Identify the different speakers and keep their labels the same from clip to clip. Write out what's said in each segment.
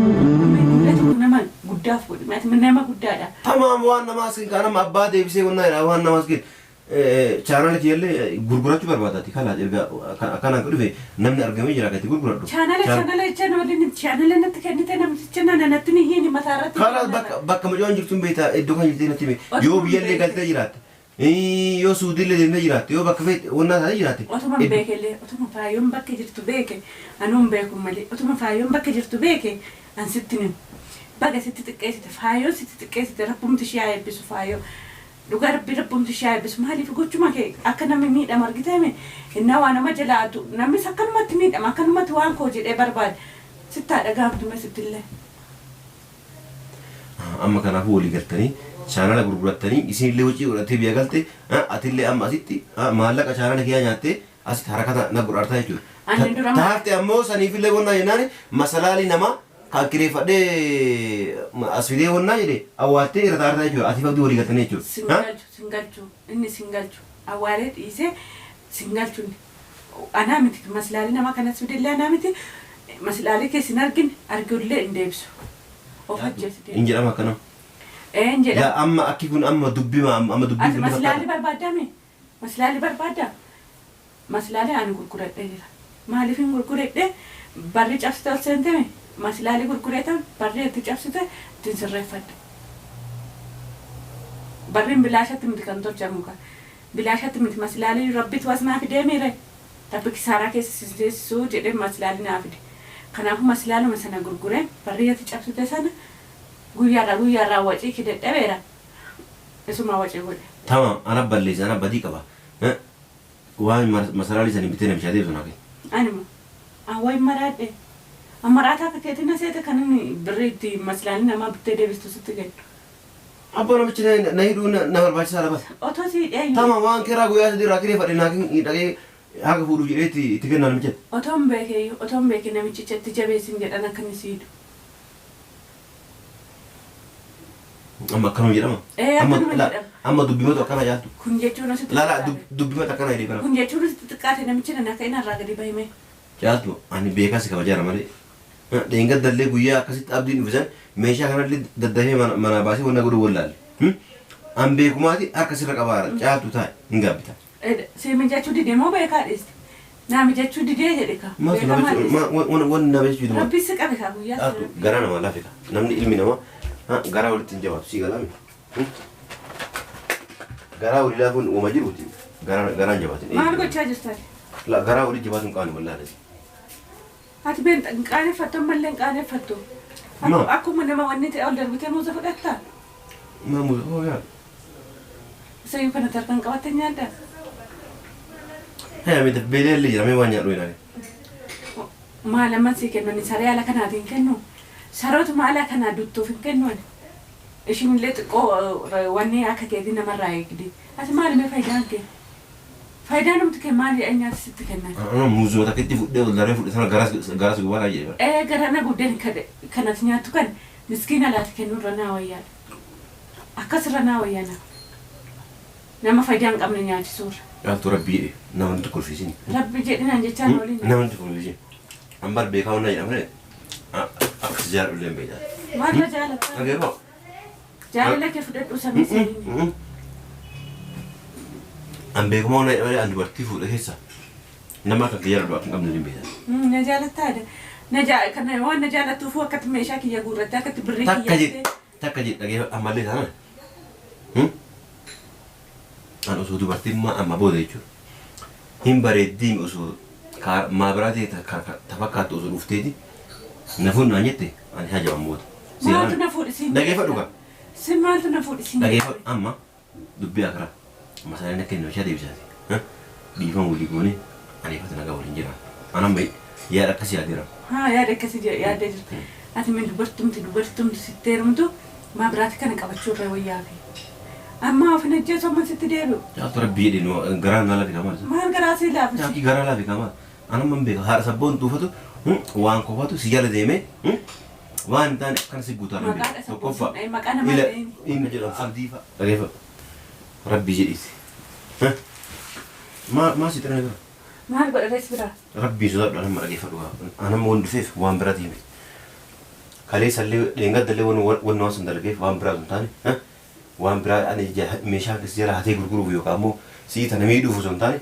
Speaker 1: Nama guddaaf godhi. Ati nama guddaadha.
Speaker 2: Tamaam waan namaa sin kanama abbaa deebisee wannaa jedha waan namaas kennu. Chaanala kiyyallee gurgurachuu barbaadati kalaas erga akkanaan dhufe namni argamee jira akka itti gurguradhu.
Speaker 1: Chaanala chaanala jecha waliin chaanala natti kennite namticha nana natti ni hiini mataa irratti.
Speaker 2: Kalaas bakka bakka mucaan jirtu hin beektaa iddoo kan jirtee natti hime yoo biyyallee galtee jiraatte yoo suudiillee deemtee jiraatte yoo bakka feete wannaa taatee jiraatte.
Speaker 1: Otuma hin beekellee otuma faayyoon bakka jirtu beeke anuu hin beeku malee otuma faayyoon bakka jirtu beeke an sitti nim baga sitti xiqqeessite faayyoon sitti xiqqeessite rabbumti ishee haa eebbisu faayyoo dhugaa rabbi rabbumti ishee haa eebbisu maaliif gochuma kee akka namni miidhama argiteemi innaa waa nama jalaatu namnis akkanumatti miidhama akkanumatti waan koo jedhee barbaade sitti haa dhagahamtu mee sittillee.
Speaker 2: Amma kanaafuu walii galtanii chaanala gurgurattanii isinillee hojii godhattee biyya galte atillee amma asitti maallaqa chaanala kiyyaa nyaattee asitti harakata na godhartaa jechuudha.
Speaker 1: Ani dura
Speaker 2: Taafte ammoo saniifillee wannaa jennaan masalaalii namaa kan kireeffadhee as fidee wannaa jedhe awwaaltee irra taartaa jechuudha. Atiif abdii walii galtanii jechuudha.
Speaker 1: Singalchu singalchu inni singalchu awwaalee dhiisee singalchu inni anaa miti maslaalii namaa kanas fidellee anaa miti maslaalii keessa hin argine argullee hin deebisu. Of ajjeesi
Speaker 2: Hin
Speaker 1: deebisu.
Speaker 2: jedhama akkana.
Speaker 1: Ee hin jedhamu.
Speaker 2: Yaa amma akki kun amma dubbima amma dubbii
Speaker 1: Ati
Speaker 2: kun
Speaker 1: maslaalii
Speaker 2: fakkaata.
Speaker 1: barbaaddaame? Maslaalii barbaaddaa? Maslaalii ani gurguradhee jira. Maaliif hin gurguradhee? Barri cabsite ol seenteme maslaalii gurgureetan barri itti cabsite ittiin sirreeffadhe. Barriin bilaashatti miti kan tolchamu kan. Bilaashatti miti maslaalii rabbitu as naa fidee miire. Rabbi kisaaraa keessa si seensisuu jedhee maslaalii naa fide. Kanaafuu maslaaluma sana gurguree barri ati cabsite sana guyyaarraa guyyaarraa wacii kee dadhabeera. Isumaa wacii godhe.
Speaker 2: Tamam ana balleessa ana badii qaba. Waan masalaalii sanii bitee namichaa deebisu naa kenni.
Speaker 1: Anima awway maraadhe. Amaraataa akka keetiin na seete kan inni birrii itti maslaalii namaa bittee deebistu sitti kennu.
Speaker 2: Abbaa namichi na hidhuu na barbaachisaa labata.
Speaker 1: Otoo si hidhee
Speaker 2: Tamam waan kiraa guyyaa sadii irraa kireeffadhe naa kenni dhaqee haga fuudhuuf jedhee itti itti kennaa namichatti.
Speaker 1: Otoo hin beekeeyyuu otoo hin beekin namichicha itti jabeessin jedhan akka inni si hidhu.
Speaker 2: Amma akkanuma jedhama.
Speaker 1: Ee
Speaker 2: Amma
Speaker 1: akkanuma
Speaker 2: la
Speaker 1: jedhama.
Speaker 2: amma dubbimatu akkana jaaltu.
Speaker 1: Kun jechuun asitti
Speaker 2: La la
Speaker 1: xiqqaate.
Speaker 2: dubbimatu akkana jedhee kana.
Speaker 1: Kun jechuun asitti xiqqaate namichi nana akka inni irraa gadi bahime.
Speaker 2: Caaltu ani beekaa si kabajaara malee. Dheengaddallee guyyaa akkasitti abdiin dhufisan meeshaa kanallee daddafee manaa baasee wanna godhuu wallaalle. An beekumaati harka sirra qabaara caaltu taa'e hin gaabbita.
Speaker 1: Si mijachuu didee moo beekaa dhiiste? Naa mijachuu didee jedhe ka.
Speaker 2: Maaltu
Speaker 1: Beekamaa dhiiste.
Speaker 2: wanni nama jechuu dima.
Speaker 1: Rabbi si qabe kaa guyyaa
Speaker 2: Caaltu
Speaker 1: sana.
Speaker 2: garaa namaa laafe ka. Namni ilmi namaa garaa walitti hin jabaatu sii galaami. Garaa walii laafuun uuma jiruuti. Garaan jabaatin.
Speaker 1: Maal gochaa jirta ati?
Speaker 2: La garaa walii jabaatuun qaani wallaahi.
Speaker 1: Ati been hin qaaneffattu ammallee hin qaaneffattu.
Speaker 2: Ma?
Speaker 1: Akkuma nama wanni ta'e ol darbitee muuza fudhattaa?
Speaker 2: Maa muuza hoo yaa.
Speaker 1: Isayyuu kana tarkaan qabattee nyaaddaa?
Speaker 2: Haya miti beelellee jira mee waan nyaadhu ilaali.
Speaker 1: Maal amma sii kennu saree ala kanaatiin kennu? Sarootuma ala kanaa duttuuf hin kennu ani. Ishiin illee xiqqoo wanni akka keetii namarraa eegdi. Ati maali mee faayidaan kee? Faayidaan numti kee maali nyaata sitti kennan?
Speaker 2: Ana muuzuma takka itti fudhee ol darbee fudhe sana garas garas gubaadhaa jedhe bara.
Speaker 1: Ee gara na guddeen kanati nyaattu kan miskiina laati kennurra naa wayyaadha. Akkasirra naa wayyaa nama. Nama faayidaa hin qabne nyaachisuurra.
Speaker 2: Caaltu rabbi jedhe nama nuti kolfiisin.
Speaker 1: Rabbi jedhinaan jechaan waliin.
Speaker 2: Nama nuti kolfiisin. An bar beekaa onnaa jedhama malee akkas jaaladhu illee hin beektaa.
Speaker 1: Maalirra jaalatta?
Speaker 2: Dhagee koo.
Speaker 1: Jaalala kee fudhadhu samii seenii.
Speaker 2: An beekumaa onnaa jedhama malee an dubartii fuudhe keessa nama akka kiyya jaaladhu akka hin qabne hin beektaa.
Speaker 1: Na jaalattaadha. Na jaa kana waan na jaalattuufuu akkatti meeshaa kiyya guurrattee akkatti birrii
Speaker 2: Takka
Speaker 1: kiyya
Speaker 2: jedhi takka jedhi dhageeffadhu ammallee taanaan. An osoo dubartiin maa amma booda jechuudha. Hin bareeddiimi osoo maabiraatii ta fakkaattu osoo dhufteeti na fuudhi naan jette ani hajaman booda. Si
Speaker 1: Maaltu
Speaker 2: galaan
Speaker 1: na fuudhi siin jedhe
Speaker 2: dhageeffadhu
Speaker 1: sila?
Speaker 2: kaa.
Speaker 1: Si maaltu na fuudhi siin jedhe
Speaker 2: Dhageeffadhu amma dubbii akiraa masaaleen akka inni meeshaa deebisaati. Dhiifama walii goonee ani ifata nagaa waliin jiraan. An amma yaada akkasii yaadeera.
Speaker 1: Haa yaada akkasii yaaddee jirta. Ati mee dubartumti dubartumti sitti heerumtu maabiraati kana qabachuu irra wayyaafi. Amma of hin ajjeesu amma sitti deebi'u.
Speaker 2: Caaltu rabbii jedhi nu garaan naa laafi kaa maal isa.
Speaker 1: Maal garaa sii laafisi?
Speaker 2: Caalti garaa laafi kaa maal. An amma hin beeka haadha sabboon tuufatu waan kofatu si jala deemee waan hin taane akkana si guutaa hin
Speaker 1: Maqaa
Speaker 2: beeku.
Speaker 1: haadha sabboon
Speaker 2: Tokkoffaa
Speaker 1: sun dha'e maqaa namaa
Speaker 2: ila
Speaker 1: dha'een.
Speaker 2: inni jedhamu abdii fa'a. Dhageeffadhu. Rabbii jedhiiti. Maa maa si xirana bira.
Speaker 1: Maal godha rees biraa?
Speaker 2: Rabbii sodaadhu an amma dhageeffadhu kaa. An amma waan dhufeef waan biraatii miti. Kaleessallee dheengaddallee waan waan waan san dalageef waan biraa osoo hin taane waan biraa ani meeshaa si jala hatee gurguruuf yookaan immoo sii tana miidhuuf osoo hin taane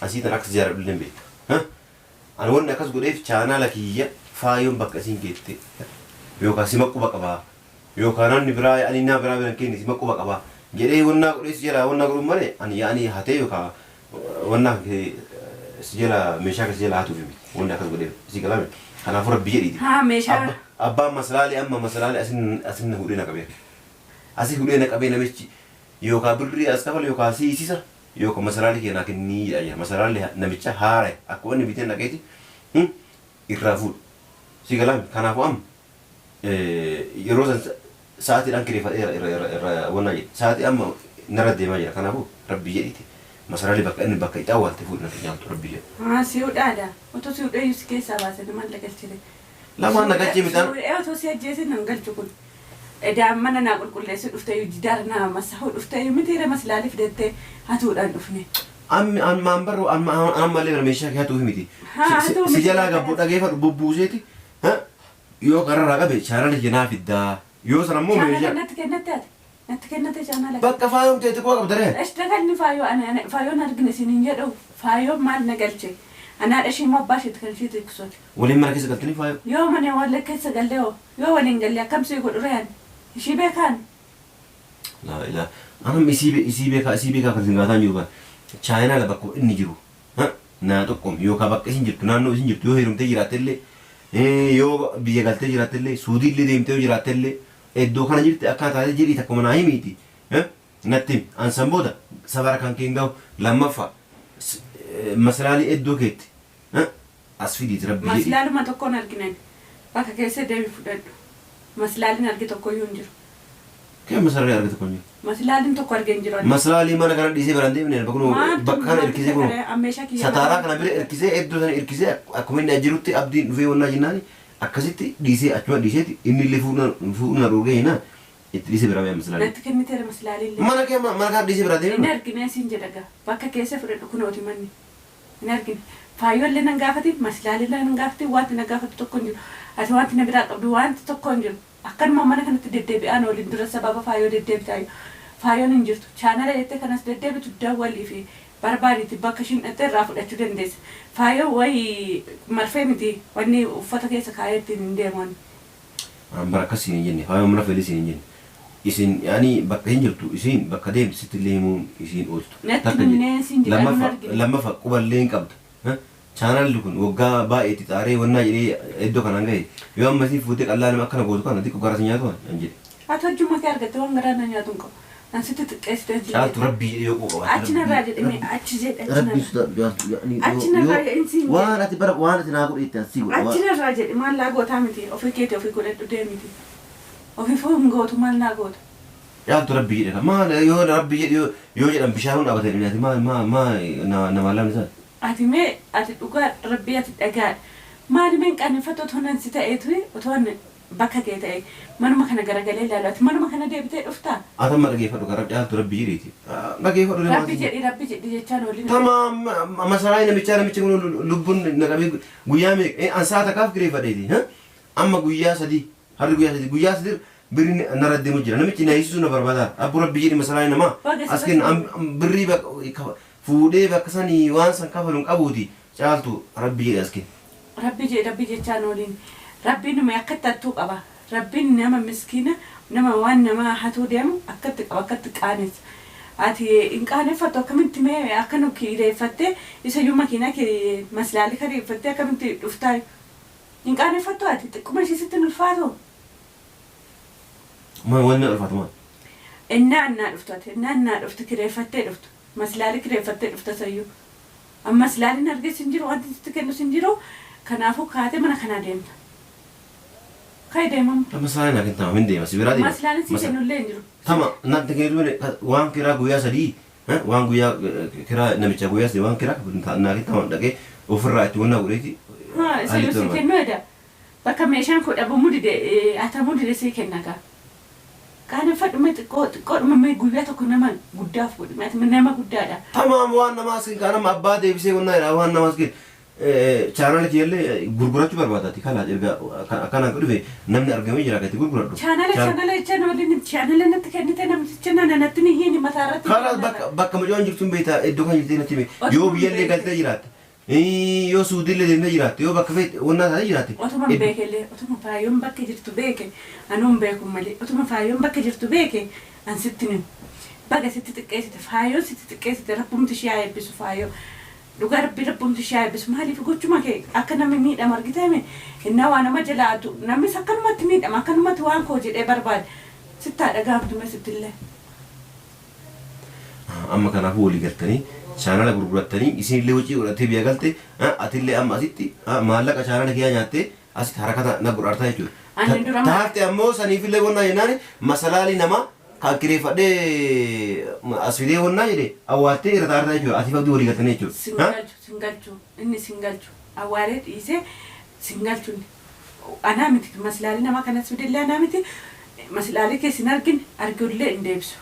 Speaker 2: asii tana akka si jaaladhu illee hin beekta. Ani wanni akkas godheef chaanaala kiyya faayoon bakka isiin geette yookaan sima quba qabaa yookaan namni biraa ani nama biraa bira hin kenne sima quba qabaa jedhee wannaa godhee si jalaa wannaa godhuun malee ani yaani hatee yookaan wannaa si jala meeshaa kee si jala hatuuf miti wanni akkas godheef si galame kanaafuu rabbi jedhiiti.
Speaker 1: Haa meeshaa.
Speaker 2: Abbaan masalaalee amma masalaalee asin asin hudhee na qabee asi hudhee na qabee namichi yookaan birrii as kafale yookaan si hiisisa yookaan masalaalee kee naa kennii jedha jira masalaalee namicha haara akkuma inni bitee naqeeti irraa fuudhe si galaame kanaafuu amma yeroo san sa'aatiidhaan kireeffadheera irra irra irra wannaa jedhe sa'aatii amma narra deemaa jira kanaafuu rabbii jedhiiti masalaalee bakka inni bakka itti awwaalte fuudhi natti caaltu rabbii jedhe.
Speaker 1: Haa si hudhaadha. Otoo si hudheeyyu si keessaa baasanii maal galchite? Si
Speaker 2: Lamaan na
Speaker 1: hudhee
Speaker 2: galchee
Speaker 1: si
Speaker 2: midhaan
Speaker 1: hudhee otoo si ajjeese nan galchu kun. Edaa mana naa qulqulleessuu dhufteeyyu jidaara naa massahuu dhufteeyyu mitiire maslaalii fidattee hatuudhaan dhufne.
Speaker 2: Ammi ammaan barru amma ammallee bara meeshaa kee hatuufi miti.
Speaker 1: Haa
Speaker 2: Si
Speaker 1: hatuu
Speaker 2: si
Speaker 1: miti
Speaker 2: jalaa
Speaker 1: bakka
Speaker 2: gabbu dhageeffadhu bubbuuseeti yoo kararraa qabe chaanala kiyya naa fiddaa yoo sana immoo
Speaker 1: Chaanala
Speaker 2: meeshaa
Speaker 1: natti kennatte ati. Natti kennate chaanala kee.
Speaker 2: Bakka faayoon teete quba qabda ree.
Speaker 1: Esh dagalni faayoo ani ani faayoon argine siin hin jedhu faayoon maal na galche ani haadha ishii immoo abbaa isheeti kan ishii tiksu ati.
Speaker 2: Waliin mana keessa galtanii faayoo.
Speaker 1: Yoo mana wal keessa galle hoo yoo waliin galle akkam sii godhu ree ani ishii beekaa ani.
Speaker 2: Laa ilaa anam isii isii beekaa isii beekaa kan isin gaataan jiru kan chaayinaa la bakka inni jiru naa xoqqomi yookaan bakka isin jirtu naannoo isin jirtu yoo heerumtee jiraatte illee yoo biyya galtee jiraatte illee suudii illee deemtee yoo jiraatte illee iddoo kana jirti akkana taatee jedhii takkuma naa himiiti natti himi an san booda safara kan keen gahu lammaffaa masalaalii iddoo keetti as fidiiti rabbi jedhii.
Speaker 1: Maslaaluma tokkoon argine ani. Bakka keessa deemi fudhadhu. Maslaalin arge tokkoyyuu hin jiru.
Speaker 2: Kee masalaalii arge tokko hin jiru.
Speaker 1: Maslaalin tokko arge hin jiru ani.
Speaker 2: Masalaalii mana kana dhiisee biraan deemne bakka
Speaker 1: Maaltu
Speaker 2: bakka kana
Speaker 1: maaltu
Speaker 2: irkisee kunoo
Speaker 1: sakare an meeshaa kiyya
Speaker 2: sataaraa
Speaker 1: mana
Speaker 2: kana bira irkisee iddoo sana irkisee akkuma inni jirutti abdiin dhufee wannaa jennaani akkasitti dhiisee achuma dhiiseeti inni illee fuudhuu na dhorgee jennaan itti dhiisee biraa ba'e masalaalii.
Speaker 1: Natti kenniteera maslaalillee.
Speaker 2: Mana kee mana kana dhiisee biraa
Speaker 1: Hin
Speaker 2: deemne.
Speaker 1: argine siin jedha gaa. Bakka keessa fudhadhu kunooti manni. Hin argine. Faayyoollee nan gaafatin, maslaalillee nan gaafatin, wanti na gaafatu tokko hin jiru. Ati wanti na biraa qabdu wanti tokko hin jiru. Akkanuma mana kanatti deddeebi'aan oolin dura sababa faayoo deddeebitaayu. Faayoon hin jirtu. Chaanala jettee kanas deddeebitu dawwalii fi barbaaditi bakka ishiin dhaxxee irraa fudhachuu dandeessa. Faayoo wayi marfee miti wanni uffata keessa kaayee ittiin hin deemu ani.
Speaker 2: An bara akkas siin hin jenne faayoon mana feelee siin hin jenne. Isin yaani bakka hin jirtu isiin bakka deemte sitti illee himuun isiin ooltu.
Speaker 1: Natti
Speaker 2: Takka jedhe.
Speaker 1: himnee siin jedhe anuu hin
Speaker 2: Lammaffaa
Speaker 1: argine.
Speaker 2: lammaffaa quballee hin qabdu. Chaanalli kun waggaa baay'ee itti xaaree wannaa jedhee iddoo kanaan gahe yoo amma isin fuutee qallaa nama akkana gootu kana xiqqoo gara si nyaatu an jedhe.
Speaker 1: Ati hojjuma kee argatte waan garaa na nyaatu hin qabu. An sitti xiqqeessitee siin
Speaker 2: Caaltu
Speaker 1: jedhe.
Speaker 2: rabbii jedhee yoo quba qabaatte
Speaker 1: Achi narraa jedhe mee achi jedhe achi
Speaker 2: Rabbii
Speaker 1: narraa.
Speaker 2: sodaadhu caaltu yaani
Speaker 1: Achi
Speaker 2: yoo
Speaker 1: narraa
Speaker 2: yoo
Speaker 1: jedhin siin jedhe.
Speaker 2: waan ati bara waan ati naa godhe itti an sii godha
Speaker 1: Achi
Speaker 2: waan.
Speaker 1: narraa jedhe maal naa gootaa miti ofii keeti ofii godhadhu deemiti. Ofiifuu hin gootu maal naa goota.
Speaker 2: Caaltu rabbii jedhe maal yoo rabbii jedhe yoo yoo jedhan bishaan hun dhaabatanii ati maal maal maal namaa lamni isaa.
Speaker 1: Ati mee ati dhugaa rabbii ati dhagaadha. Maali mee hin qaaneffattu otoo nan si ta'eetu otoo an bakka kee ta'e manuma kana garagalee ilaalu ati manuma kana deebitee dhuftaa?
Speaker 2: Ati amma dhageeffadhu kan caaltu rabbii jedhiiti. Dhageeffadhu deemaa
Speaker 1: Rabbi jedhi rabbi jedhi jechaan oolin.
Speaker 2: Tamaam masaraa namichaa namichi kun lubbuun na qabee guyyaa meeqa an sa'a takkaaf kireeffadheeti. Amma guyyaa sadii harri guyyaa sadii guyyaa sadii birri narra deemu jira namichi na hiisisuu na barbaada abbu rabbi jedhi masaraa namaa
Speaker 1: Baga
Speaker 2: as kenna
Speaker 1: sirratti
Speaker 2: birrii fuudhee bakka sanii waan san kafalu hin qabuuti caaltu rabbi jedhi as kenna.
Speaker 1: Rabbi jee rabbi jechaan ooliin. Rabbiin nume akkatti hattuu qaba. Rabbiin nama miskiina nama waan namaa hatuu deemu akkatti qaba akkatti qaanessa. Ati hin qaaneffattu akkamitti mee akka nu kireeffattee isayyuu makiinaa kee maslaalii kireeffattee akkamitti dhuftaa? Hin qaaneffattu ati xiqquma ishii sitti hin ulfaatu?
Speaker 2: Maal wanni na ulfaatu maal?
Speaker 1: Ennaa annaa dhuftu ati ennaa annaa dhuftu kireeffattee dhuftu maslaalii kireeffattee dhufta isayyuu. Amma maslaaliin arges hin jiru wanti sitti kennus hin jiru kanaafuu kaatee mana kanaa deemta. Ka'i deemamma.
Speaker 2: Maslaalii naa kentama min deema si biraa deema.
Speaker 1: Maslaaliin si kennullee hin jiru.
Speaker 2: Tama natti kennitu malee waan kiraa guyyaa 3 waan guyyaa kiraa namicha guyyaa 3 waan kiraa naa kentama dhaqee ofirraa itti wannaa godheeti.
Speaker 1: Haa isayyuu si kennuu eda. Bakka meeshaan koo dhabamuu dide hatamuu dide sii kenna kaa. Qaaneffadhu mee xiqqoo xiqqoodhuma mee guyyaa tokko nama guddaaf godhi mee ati nama guddaadha.
Speaker 2: Tamaam waan namaa as kenna nama abbaa deebisee wannaa jedha waan namaa as kenna. Chaanala kiyyallee gurgurachuu barbaadaati kalaas erga akkanaan dhufe namni argamee jira akka itti gurguradhu.
Speaker 1: Chaanala chaanala jechaan waliin chaanala natti kennite namticha nana natti ni hiini mataa irratti.
Speaker 2: Kalaas bakka bakka mucaan jirtu hin beektaa iddoo kan jirtee natti hime yoo biyyallee galtee jiraatte yoo suudiillee deemtee jiraatte yoo bakka feete wannaa taatee jiraatte.
Speaker 1: Otuma hin beekellee otuma faayyoon bakka jirtu beeke anuu hin beeku malee otuma faayyoon bakka jirtu beeke an sitti hin baga sitti xiqqeessite faayyoon sitti xiqqeessite rabbumti ishee haa eebbisu faayyoo. Dhugaa rabbii rabbumti ishee haa eebbisu maaliif gochuma kee akka namni miidhamu argiteemi innaa waa nama jalaa hatu namnis akkanumatti miidhama akkanumatti waan koo jedhee barbaada sitti haa dhaga'amtu mee sittillee.
Speaker 2: Amma kanaafuu walii galtanii chaanala gurgurattanii isinillee wacii godhattee biyya galte atillee amma asitti maallaqa chaanala kiyyaa nyaattee asitti harakata na godhaartaa jechuudha.
Speaker 1: Ani dura
Speaker 2: Taafte ammoo saniifillee wannaa jennaani masalaalii namaa kan kireeffadhee as fidee wannaa jedhe awwaaltee irra taartaa jechuudha. Atiif abdii walii galtanii jechuudha.
Speaker 1: Sin galchu sin galchu inni sin galchu awwaalee dhiisee sin galchu inni anaa miti maslaalii namaa kanas fidellee anaa miti maslaalii kee sin argine argullee hin deebisu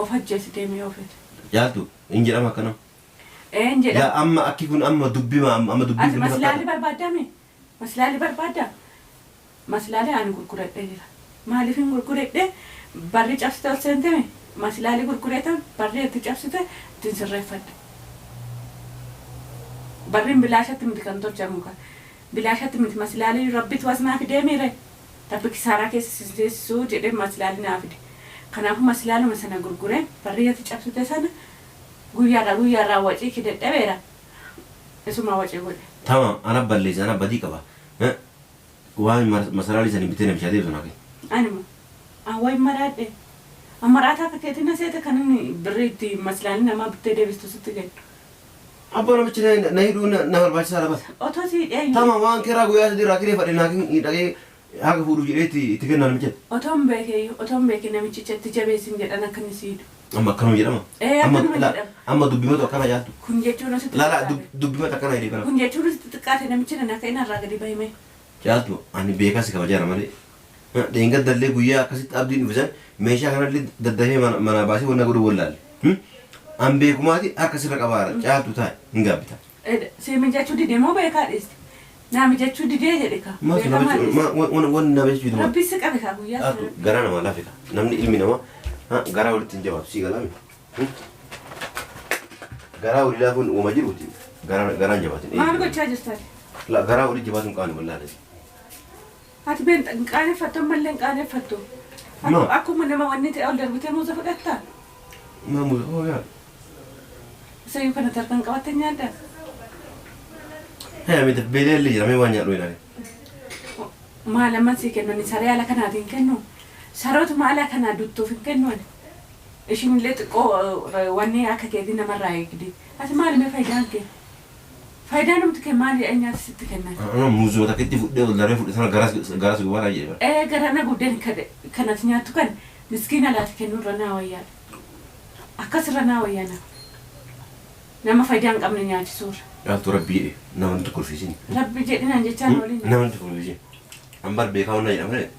Speaker 1: of ajjeesi deemi yoo feete.
Speaker 2: Caaltu hin jedhama akkana.
Speaker 1: Ee hin jedhama.
Speaker 2: Yaa amma akki kun amma dubbima amma dubbiin
Speaker 1: Ati
Speaker 2: kun ni
Speaker 1: maslaalii
Speaker 2: fakkaata.
Speaker 1: barbaaddaa Maslaalii barbaaddaa? Maslaalii ani gurguradhee jira. Maaliifin gurguredhe? Barrii cabsite ol seentemi? Maslaalii gurgureetan barrii itti cabsite ittiin sirreeffadhe. Barriin bilaashatti miti kan tolchamu ka. Bilaashatti miti maslaalii rabbitu as naa fidee miire? Rabbi kisaaraa keessa sin seensisuu jedhee maslaalii naa fide. Kanaafuu maslaaluma sana gurgureen barrii ati cabsite sana guyyaarraa guyyaarraa wacii kee dadhabeera. Isumaa wacii godhe.
Speaker 2: Tamam ana balleesse ana badii qaba waan masalaalii sanii bitee namichaa deebisu naa kenni.
Speaker 1: Ani moo an wayi maraadhe an maraataa akka keetii na seete kan inni birrii itti maslaalii namaa bittee deebistu sitti kennu.
Speaker 2: Abboo namichi na hidhuu na barbaachisaa dha bas.
Speaker 1: Otoo si hidhee iyyuu.
Speaker 2: Tamam waan kiraa guyyaa 3 irraa kireeffadhe naa kenni dhaqee haga fuudhuuf jedhee itti kennaa namichatti.
Speaker 1: Otoon beekeeyyuu otoon beekee namichicha itti jabeessin jedhan akka inni si hidhu.
Speaker 2: Amma akkanuma jedhama.
Speaker 1: Ee
Speaker 2: Amma
Speaker 1: akkanuma
Speaker 2: la
Speaker 1: jedhama.
Speaker 2: amma dubbimatu akkana jaaltu.
Speaker 1: Kun jechuun sitti
Speaker 2: La la
Speaker 1: xiqqaate.
Speaker 2: dubbimatu akkana jedhee kana.
Speaker 1: Kun jechuun sitti xiqqaate namichi nana akka inni irraa gadi bahi mee.
Speaker 2: Caaltu ani beekaa si kabajaara malee. Dheengaddallee guyyaa akkasitti abdiin dhufe san meeshaa kanallee daddafee manaa baasee wanna godhuu wallaalle. An beekumaati harka sirra qabaara caaltu taa'i hin gaabbita.
Speaker 1: Si mijachuu dide moo beekaa dhiiste? Naa mijachuu didee jedhe kaa.
Speaker 2: Maaltu
Speaker 1: Beekaa maal dhiiste?
Speaker 2: wanni na mijachuu dide maal?
Speaker 1: Rabbi si qabe kaa guyyaa
Speaker 2: Caaltu
Speaker 1: sana.
Speaker 2: garaa namaa laafe kaa. Namni ilmi namaa garaa walitti hin jabaatu sii galaa miti. Garaa walii laafuun uuma jiruuti. Garaan jabaatin.
Speaker 1: Maal gochaa jirta ati?
Speaker 2: La garaa walii jabaatuun qaani wallaahi.
Speaker 1: Ati been hin qaaneffattu ammallee hin qaaneffattu.
Speaker 2: Maa?
Speaker 1: Akkuma nama wanni ta'e ol darbitee muuza fudhattaa?
Speaker 2: Maa muuza hoo yaa.
Speaker 1: Isayyuu kana tarkaan qabattee nyaaddaa?
Speaker 2: Haya miti beelellee jira mee waan nyaadhu ilaali.
Speaker 1: Maal amman sii kennu ani saree ala kanaatiin kennu? Sarootuma ala kanaa duttuuf hin kennu ani. Ishiin illee xiqqoo wanni akka keetii namarraa eegdi. Ati maali mee faayidaan kee? Faayidaan numti kee maali nyaata sitti kennan?
Speaker 2: Anuma muuzuma takka itti fudhee ol darbee fudhe sana garas garas gubaraa jedhe bara.
Speaker 1: Ee gara na gubdeen kan ati nyaattu kan miskiina laati kennuu irra naa wayyaadha. Akkas irra naa wayyaa nama. Nama faayidaa hin qabne nyaachisuu irra.
Speaker 2: Caaltuu rabbii jedhe nama nutti kolfiisin.
Speaker 1: Rabbi jedhinaan jechaan waliin.
Speaker 2: Nama nutti kolfiisin. An bar beekaa onnaa jedhama malee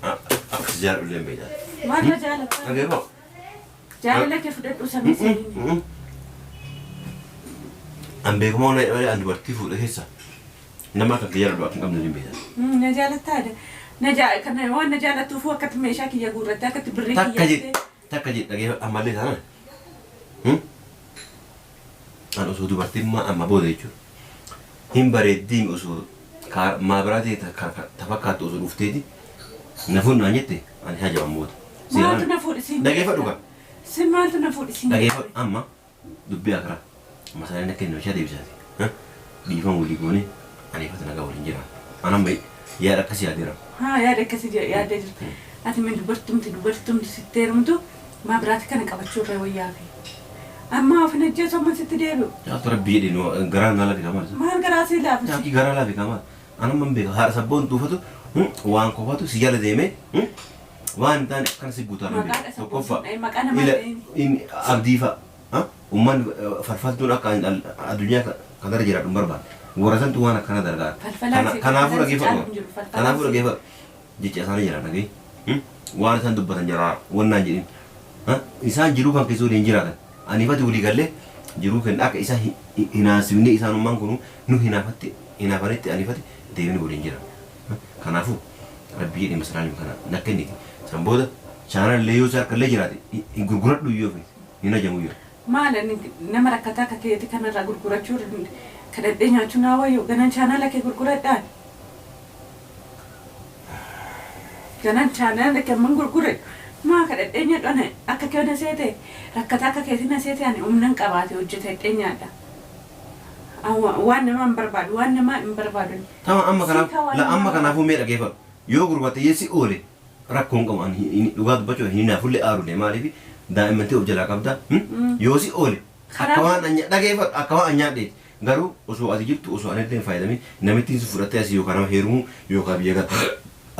Speaker 2: akka si jaaladhu illee hin beektaa.
Speaker 1: Maal na jaalatta?
Speaker 2: Dhagee koo.
Speaker 1: Jaalala kee fudhadhuu samii seenii.
Speaker 2: An beekuma onnaa jedhama malee an dubartii fuudhe keessa nama akka kee jaaladhu akka hin qabne illee hin beektaa.
Speaker 1: Na jaalattaa dha. Na jaa kana waan na jaalattuufuu akkatti meeshaa kiyya guurrattee akkatti birrii
Speaker 2: Takka
Speaker 1: kiyya
Speaker 2: jedhi takka jedhi dhagee ammallee taanaan. An osoo dubartiin maa amma booda jechuudha. Hin bareeddiimi osoo Maabiraatii tafakkaattu osoo dhufteeti na fuudhi naan jette ani hajaman moota.
Speaker 1: Maaltu na fuudhi siin?
Speaker 2: Dhageeffadhu kaa.
Speaker 1: Si maaltu na fuudhi siin?
Speaker 2: Dhageeffadhu amma dubbii akiraa masaaleen akka inni meeshaa deebisaati. Dhiifama walii goonee ani ifata nagaa waliin jiraan. An amma yaada akkasii yaadeera.
Speaker 1: Haa yaada akkasii yaaddee jirta. Ati mee dubartumti dubartumti sitti heerumtu maabiraati kana qabachuu irra wayyaafi. Amma of hin ajjeesu amma sitti deebi'u.
Speaker 2: Caaltu rabbii jedhi nu garaan naa laafi kaa maal?
Speaker 1: Maal garaa sii laafisi?
Speaker 2: Caaltu garaa laafi kaa maal? An amma hin beeku haadha sabboon tuufatu waan kofatu si jala deemee waan hin taane akkana si guutaa hin
Speaker 1: Maqaa
Speaker 2: beeku.
Speaker 1: sabboon
Speaker 2: Tokkoffaa
Speaker 1: sun maqaa namaa
Speaker 2: ila
Speaker 1: hin
Speaker 2: inni abdii fa'a ummanni falfaltuun akka addunyaa kanarra jiraadhu hin barbaanne. Warra santu waan akkana dalagaa.
Speaker 1: Falfalaan si
Speaker 2: Kanaafuu
Speaker 1: falfalaan si caalu
Speaker 2: dhageeffadhu.
Speaker 1: hin jiru. Falfalaan
Speaker 2: Kanaafuu
Speaker 1: si
Speaker 2: dhageeffadhu. Jecha isaanii jira dhagahi. Waan isaan dubbatan jira wannaan jedhin. Isaan jiruu kan keessa waliin jiraatan. Aniifati walii gallee jiruu kenna akka isaan hinaasifnee isaanummaan kun nu hinaafatti hinaafanitti aniifati deemni waliin jira. Kanaafuu rabbii jedhee masaraan kana na kenniti. San booda chaanal illee yoo harka illee jiraate hin gurguradhu yoo feete hin hajamu yoo.
Speaker 1: Maal ani nama rakkataa akka keeti kanarraa gurgurachuu kadhadhee nyaachuu naa wayyo ganaan chaanaala kee gurguradhaan. Ganaan chaanaala kee amman gurguradhu. Maa kadhadhee nyaadhu ani akka kee na seete rakkataa akka keeti na seete ani humnan qabaate hojjetadhee nyaadha. Waan namaa hin barbaadu waan namaa hin barbaadu.
Speaker 2: Tama amma kanaaf
Speaker 1: Siika waan
Speaker 2: la amma
Speaker 1: namaa
Speaker 2: kanaafuu mee dhageeffadhu. Yoo gurbatte si oole rakkoon qabu ani dhugaa dubbachuu hin hinaafullee aarullee maaliif daa'imman ta'e of jalaa qabda. Yoo si oole akka waan dhageeffadhu akka waan an nyaadheeti. Garuu osoo ati jirtu osoo ani illee hin fayyadamin namittiin si fudhattee asii yookaan nama heerumuu yookaan biyya galu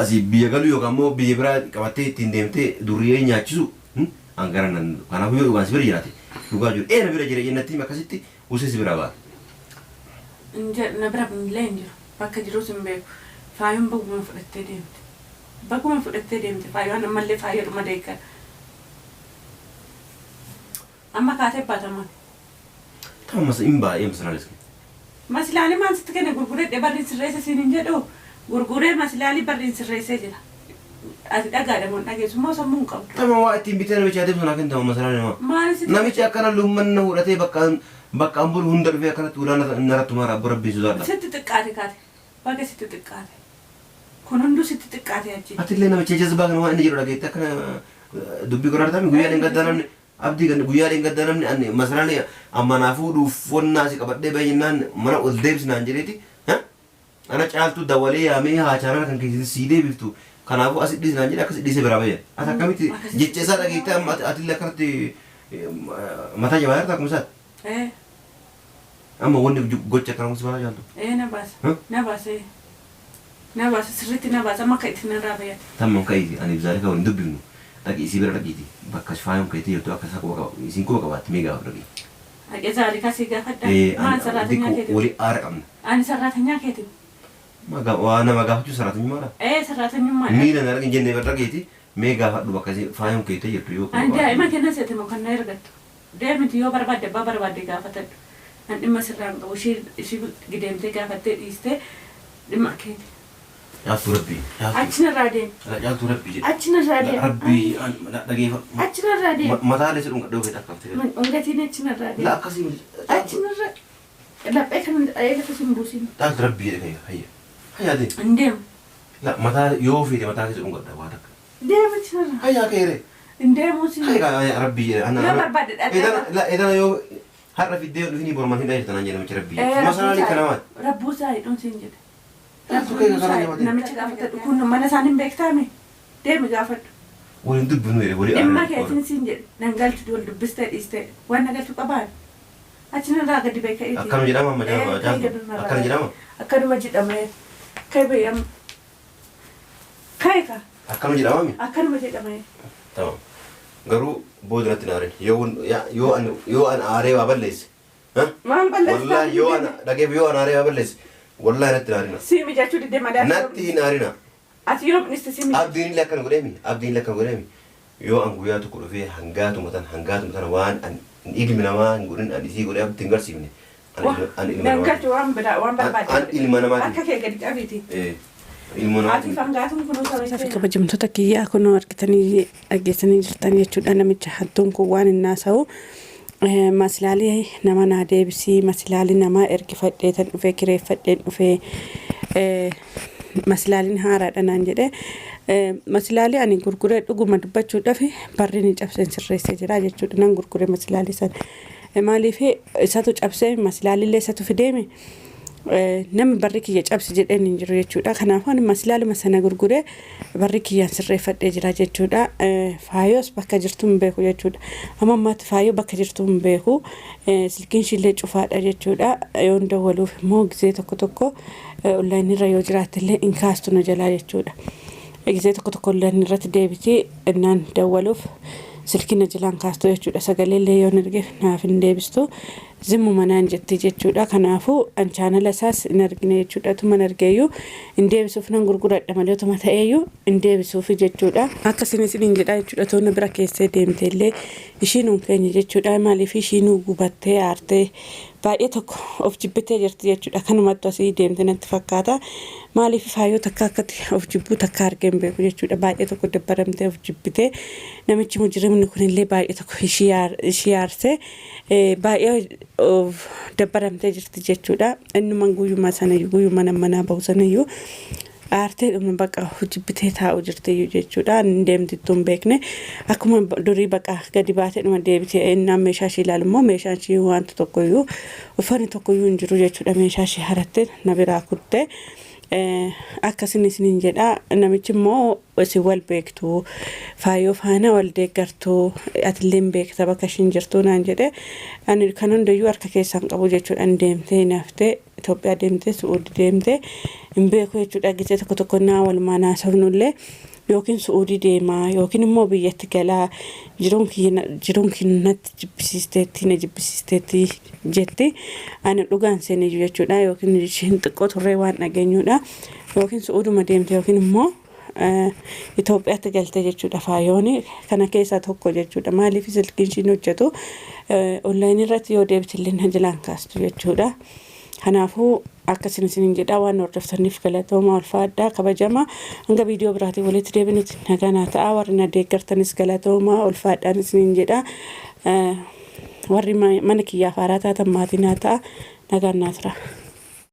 Speaker 2: asii biyya galu yookaan immoo biyya biraa qabattee ittiin deemtee durriyyee nyaachisu an gara nan kanaafuu yoo dhugaan si bira jiraate dhugaa jiru ee na bira jira jennatti akkasitti usee si biraa baata.
Speaker 1: Na bira illee hin jiru. Bakka jirus hin beeku. Faayoon baguma fudhattee deemte. Baguma fudhattee deemte faayoon ammallee faayoodhuma deeggara. Amma kaatee baatamaan.
Speaker 2: Tama mas hin baay'ee masaraanis.
Speaker 1: Masilaalii maal sitti kenne gurguradhe barriin sirreessa siin hin jedhu gurguree masilaalii barriin sirreessee jira. Ati dhagaadha moo hin dhageessu moo sammuu hin qabdu?
Speaker 2: Tama waa ittiin bitee namicha adeemsa naa kennama masaraan namaa.
Speaker 1: Maal sitti
Speaker 2: Namichi akkana lummanna fudhatee bakka bakka an bulu hunda dhufee akkanatti ulaa narratti maara abbo rabbii sodaadha.
Speaker 1: Sitti xiqqaate kaate baga sitti xiqqaate. Kun hunduu sitti xiqqaate achi.
Speaker 2: Atillee namicha jazbaa kana waan inni jedhu dhageette akkana dubbii godhaa guyyaa dheengaddaa namni abdii kan guyyaa dheengaddaa namni ani masaraan amma naa fuudhuuf wannaa si qabadhee baay'inaan mana ol deebisnaan jedheeti. Ana caaltuu dawalee yaamee haa chaanala kan keessatti sii deebiftu kanaafuu asi dhiisnaan jedhe akkasi dhiisee biraa bayya. Ati akkamitti jecha isaa dhageettee amma atillee akkanatti mataa jabaa jirta akkuma isaati.
Speaker 1: Ee
Speaker 2: Amma wanni gocha akkana kun si baraa caaltu.
Speaker 1: Ee na baasa. Na baasa. Na baasa sirriitti na baasa amma akka itti narraa bayyate.
Speaker 2: Tamam ka'iiti ani zaalika waliin dubbifnu dhaqi isii bira dhaqiiti bakka faayoon keetii jirtu akka isaa quba qaba isiin quba qabaatti mee gaafa dhaqi.
Speaker 1: Dhaqee zaalikaa sii gaafadha.
Speaker 2: Ee
Speaker 1: Maal
Speaker 2: ani
Speaker 1: sarraatanyaa
Speaker 2: diqqoo
Speaker 1: keeti?
Speaker 2: walii aara qabna.
Speaker 1: Ani sarraatanyaa keeti.
Speaker 2: Waa nama gaafachuu sarratanyummaadha.
Speaker 1: Ee sarraatanyummaadha.
Speaker 2: Miila na argin jennee bira dhaqiiti mee gaafadhu bakka isii faayoon keetii jirtu yoo quba
Speaker 1: Ani daa'ima
Speaker 2: qabaatti.
Speaker 1: kenna seete moo kan na ergattu. Deemiti yoo barbaadde abbaa barbaadde gaafatadhu. An dhimma sirraa hin qabu ishii ishii gideemtee gaafattee dhiistee dhimma keeti.
Speaker 2: Caaltuu rabbii. Caaltuu.
Speaker 1: Achi narraa deemi.
Speaker 2: Caaltuu rabbii jedhe.
Speaker 1: Achi narraa deemi.
Speaker 2: Rabbii dhageeffadhu.
Speaker 1: Achi narraa deemi.
Speaker 2: Mataalee si dhungadhee ofii dhaqqabtee.
Speaker 1: Dhungatiin achi narraa
Speaker 2: La
Speaker 1: deemi.
Speaker 2: akkasii miti.
Speaker 1: Achi narra laphee kana dha'ee lafa sin buusin.
Speaker 2: Caaltuu rabbii jedhe hayya. Hayya. Hayya deemi.
Speaker 1: Hin deemu.
Speaker 2: La mataa yoo feete mataa keessa dhungadha waa takka.
Speaker 1: Deema achi narraa.
Speaker 2: Hayya keere.
Speaker 1: Hin deemu sin.
Speaker 2: Hayya rabbii jedhe. Ana
Speaker 1: Yoo barbaadde dhaqee.
Speaker 2: Edana edana yoo har'a fiddee dhufinii borman hin dhaheertan jedhe namichi rabbii. Masanaan kana maal?
Speaker 1: Rabbuu isaa hidhuun siin jedhe.
Speaker 2: Caaltuu kee kana jabaatee.
Speaker 1: Namicha gaafata kun mana isaan hin beektaame deemi gaafadhu.
Speaker 2: Waliin dubbinu jedhe walii
Speaker 1: Dhimma
Speaker 2: aara.
Speaker 1: keetiin siin jedhe nan galchu wal dubbistee dhiistee waan na galchu qabaan. Achi narraa gadi beeka'eeti.
Speaker 2: Akkana jedhama amma caaltu. Akkana jedhama.
Speaker 1: Akkanuma jedhama. Kai beeyam. Kai ka
Speaker 2: Akkana jedhama mi?
Speaker 1: akkanuma jedhama.
Speaker 2: Tamam. Garuu booda natti hin aarin. Yoo an yoo an aaree waa balleesse.
Speaker 1: Maal balleessaa?
Speaker 2: Wallahi yoo an dhageef yoo an aaree waa balleesse. Wallahi natti hin aarina.
Speaker 1: Si mijachuu didee malee.
Speaker 2: Natti hin aarina.
Speaker 1: Ati yoo dhiste si mijachuu.
Speaker 2: Abdiin illee akkana godheemi. Abdiin illee akkana godheemi. Yoo an guyyaa tokko dhufee hangaatuma tan waan an ilmi namaa hin godhin an isii godhee abdiin garsiifne. An ilma
Speaker 1: Nan
Speaker 2: namaati.
Speaker 1: galchu waan biraa waan barbaadde.
Speaker 2: An ilma namaati.
Speaker 1: Akka kee gadi qabiiti.
Speaker 2: Ilma namaati.
Speaker 1: Ati fangaatuun kunuu
Speaker 3: Fi kabajamtoota kiyyaa kunoo argitanii dhageessanii jirtan jechuudha namicha hattuun kun waan hin haasa'u. Masilaalii nama naa deebisii masilaalii namaa ergifadhee tan dhufee kireeffadheen dhufee Maslaaliin haaraadha naan jedhe. Maslaalii ani gurguree dhuguma dubbachuudhaaf barri ni cabseen sirreessee jira jechuudha. Nan gurgure maslaalii sana. Maaliif isatu cabsee maslaalillee isatu fideeme namni barri kiyya cabsi jedheen hin jiru jechuudha. Kanaafuu ani maslaaluma sana gurguree barri kiyyaan sirreeffadhee jira jechuudha. Faayoos bakka jirtu hin beeku jechuudha. Amma ammaatti faayoo bakka jirtu hin beeku. Silkiin ishiillee cufaadha jechuudha. Yoon dawwaluuf immoo gizee tokko tokko onlaayinii irra yoo jiraatte illee hin kaastu na jalaa jechuudha. Gizee tokko tokko onlaayinii irratti deebitee innaan dawwaluuf silkii na jalaan kaastu jechuudha. Sagalee illee yoon ergeef naaf hin deebistu. Zimmuma naan jetti jechuudha. Kanaafuu an chaanala isaas hin argine jechuudha. Utuma argeeyyuu hin deebisuuf nan gurguradha malee utuma ta'eeyyuu hin deebisuuf jechuudha. Akkasiin isiniin jedha jechuudha. Toona bira keessee deemte illee ishiin hin keenye jechuudha. Maaliif ishiinuu gubattee aartee baay'ee tokko of jibbitee jirti jechuudha. Kanumattu asii deemte natti fakkaata. Maaliif faayoo takka akkatti of jibbuu takka argee hin beeku jechuudha. Baay'ee tokko dabbaramtee of jibbitee namichi mujrimni kunillee baay'ee tokko ishii aarsee baay'ee of dabbaramtee jirti jechuudha. Innumaan guyyuma sanayyuu guyyuma manaa bahu sanayyuu aartee dhuma baqa jibbitee taa'u jirtiyyuu jechuudha. Inni deemtittuu hin beekne akkuma durii baqa gadi baatee dhuma deebitee innaan meeshaa ishii ilaalu immoo meeshaan ishii wanta tokkoyyuu uffanni tokkoyyuu hin jiru jechuudha. Meeshaa ishii harattee na biraa kuttee akkasin isiniin jedha. Namichi immoo isin wal beektu faayoo faana wal deeggartu atillee hin beekta bakka ishiin jirtu naan jedhe. Ani kan hundayyuu harka keessaan qabu jechuudha. Inni deemtee naftee Itoophiyaa deemtee Su'uudi deemtee hin beeku jechuudha. Gizee tokko tokko naa walumaan haasofnullee yookiin Su'uudii deemaa yookiin immoo biyyatti galaa jiruun kiyya natti jibbisiisteetti na jibbisiisteetti jetti. Ani dhugaan seeniyyuu jechuudha. Yookiin ishiin xiqqoo turree waan dhageenyudha. Yookiin Su'uuduma deemte yookiin immoo Itoophiyaatti galte jechuudha. Faayoon kana keessaa tokko jechuudha. Maaliif silkiin ishiin hojjetu onlaayinii irratti yoo deebite na jalaan kaastu jechuudha. Kanaafuu akkasin isiniin jedha waan hordoftaniif galatooma ulfaadhaa kabajama. Hanga viidiyoo biraatiin walitti deebinutti nagaa naa ta'a. Warri na deeggartanis galatooma ulfaadhaan isiniin jedha. Warri mana kiyyaaf haaraa taatan maatii naa ta'a. Nagaan naa tura.